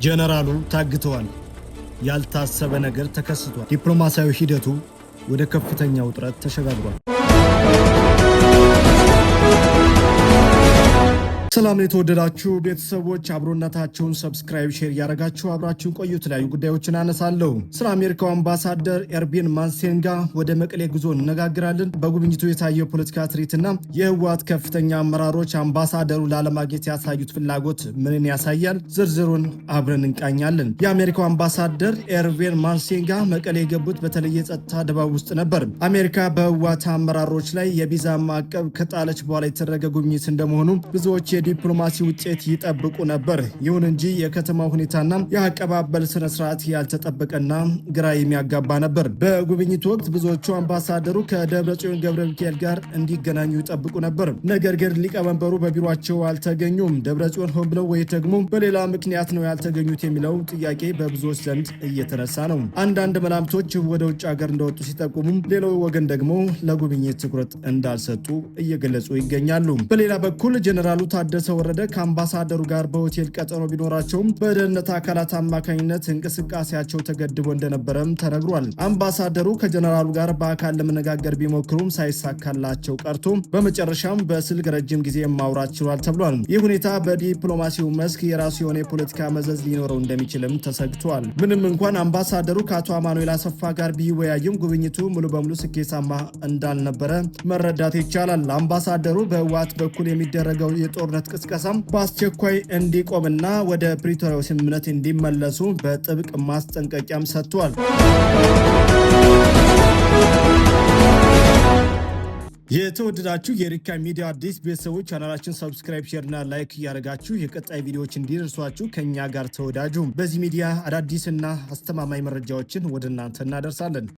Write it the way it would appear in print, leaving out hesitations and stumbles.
ጀነራሉ ታግተዋል። ያልታሰበ ነገር ተከስቷል። ዲፕሎማሲያዊ ሂደቱ ወደ ከፍተኛ ውጥረት ተሸጋግሯል። ሰላም የተወደዳችሁ ቤተሰቦች፣ አብሮነታችሁን subscribe፣ share እያደረጋችሁ አብራችሁን ቆዩ። የተለያዩ ጉዳዮችን አነሳለሁ። ስለ አሜሪካው አምባሳደር ኤርቪን ማንሴንጋ ወደ መቀሌ ጉዞ እንነጋግራለን። በጉብኝቱ የታየው የፖለቲካ ትርኢትና የህወሓት ከፍተኛ አመራሮች አምባሳደሩ ላለማግኘት ያሳዩት ፍላጎት ምንን ያሳያል? ዝርዝሩን አብረን እንቃኛለን። የአሜሪካው አምባሳደር ኤርቪን ማንሴንጋ መቀሌ የገቡት በተለየ የጸጥታ ድባብ ውስጥ ነበር። አሜሪካ በህወሓት አመራሮች ላይ የቪዛ ማዕቀብ ከጣለች በኋላ የተደረገ ጉብኝት እንደመሆኑ ብዙዎች የዲፕሎማሲ ውጤት ይጠብቁ ነበር። ይሁን እንጂ የከተማው ሁኔታና የአቀባበል ስነስርዓት ያልተጠበቀና ግራ የሚያጋባ ነበር። በጉብኝቱ ወቅት ብዙዎቹ አምባሳደሩ ከደብረጽዮን ገብረ ሚካኤል ጋር እንዲገናኙ ይጠብቁ ነበር። ነገር ግን ሊቀመንበሩ በቢሯቸው አልተገኙም። ደብረጽዮን ሆን ብለው ወይ ደግሞ በሌላ ምክንያት ነው ያልተገኙት የሚለው ጥያቄ በብዙዎች ዘንድ እየተነሳ ነው። አንዳንድ መላምቶች ወደ ውጭ ሀገር እንደወጡ ሲጠቁሙም፣ ሌላው ወገን ደግሞ ለጉብኝት ትኩረት እንዳልሰጡ እየገለጹ ይገኛሉ። በሌላ በኩል ጀኔራሉ ታደሰ ወረደ ከአምባሳደሩ ጋር በሆቴል ቀጠሮ ቢኖራቸውም በደህንነት አካላት አማካኝነት እንቅስቃሴያቸው ተገድቦ እንደነበረም ተነግሯል። አምባሳደሩ ከጀነራሉ ጋር በአካል ለመነጋገር ቢሞክሩም ሳይሳካላቸው ቀርቶ በመጨረሻም በስልክ ረጅም ጊዜ ማውራት ችሏል ተብሏል። ይህ ሁኔታ በዲፕሎማሲው መስክ የራሱ የሆነ የፖለቲካ መዘዝ ሊኖረው እንደሚችልም ተሰግቷል። ምንም እንኳን አምባሳደሩ ከአቶ አማኑኤል አሰፋ ጋር ቢወያዩም ጉብኝቱ ሙሉ በሙሉ ስኬታማ እንዳልነበረ መረዳት ይቻላል። አምባሳደሩ በህወሓት በኩል የሚደረገው የጦርነት ቅስቀሳም በአስቸኳይ እንዲቆምና ወደ ፕሪቶሪያው ስምምነት እንዲመለሱ በጥብቅ ማስጠንቀቂያም ሰጥቷል። የተወደዳችሁ የሪካ ሚዲያ አዲስ ቤተሰቦች፣ ቻናላችን subscribe፣ share ና like እያደረጋችሁ የቀጣይ ቪዲዮዎች እንዲደርሷችሁ ከኛ ጋር ተወዳጁ። በዚህ ሚዲያ አዳዲስና አስተማማኝ መረጃዎችን ወደ እናንተ እናደርሳለን።